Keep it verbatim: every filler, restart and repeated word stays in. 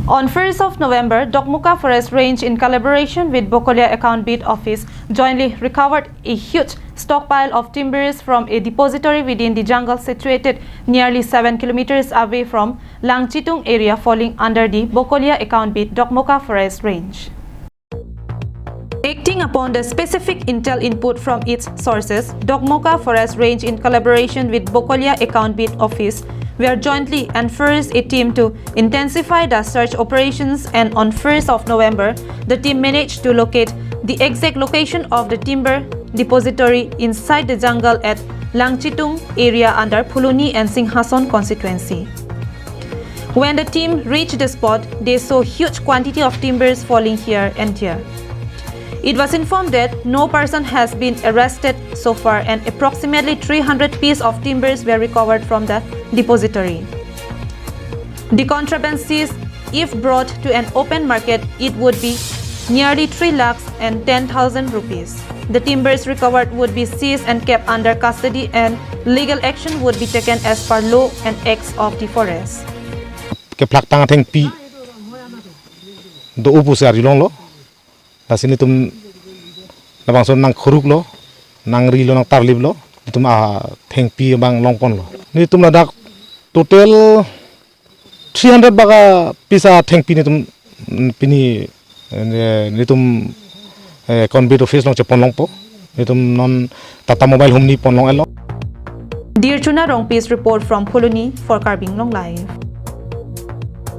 On first of November, Dokmoka Forest Range, in collaboration with Bokolia Account Beat Office, jointly recovered a huge stockpile of timbers from a depository within the jungle situated nearly seven kilometers away from Langchitung area falling under the Bokolia Account Beat, Dokmoka Forest Range. Acting upon the specific intel input from its sources, Dokmoka Forest Range, in collaboration with Bokolia Account Beat Office, were jointly and forced a team to intensify the search operations, and on first of November, the team managed to locate the exact location of the timber depository inside the jungle at Langchitung area under Phuloni and Singhason constituency. When the team reached the spot, they saw huge quantity of timbers falling here and there. It was informed that no person has been arrested so far and approximately three hundred pieces of timbers were recovered from the depository. The contraband seized, if brought to an open market, it would be nearly three lakhs and ten thousand rupees. The timbers recovered would be seized and kept under custody, and legal action would be taken as per law and acts of the forest. Keplak tang athengpi do-o pusi arjulonglo. Lasi netum labangso nangkhuruklo, nangrilo, nangtarliplo, netum athengpi abang longponlo. Netum ladak total three hundred bak apiece athengpi netum, mm, pini, eh, netum, eh, Account Beat Office along cheponlongpo. Netum non Tata Mobile humni ponlong-etlo. Dirchuna Rongpi's report from Phuloni for Karbi Anglong Live.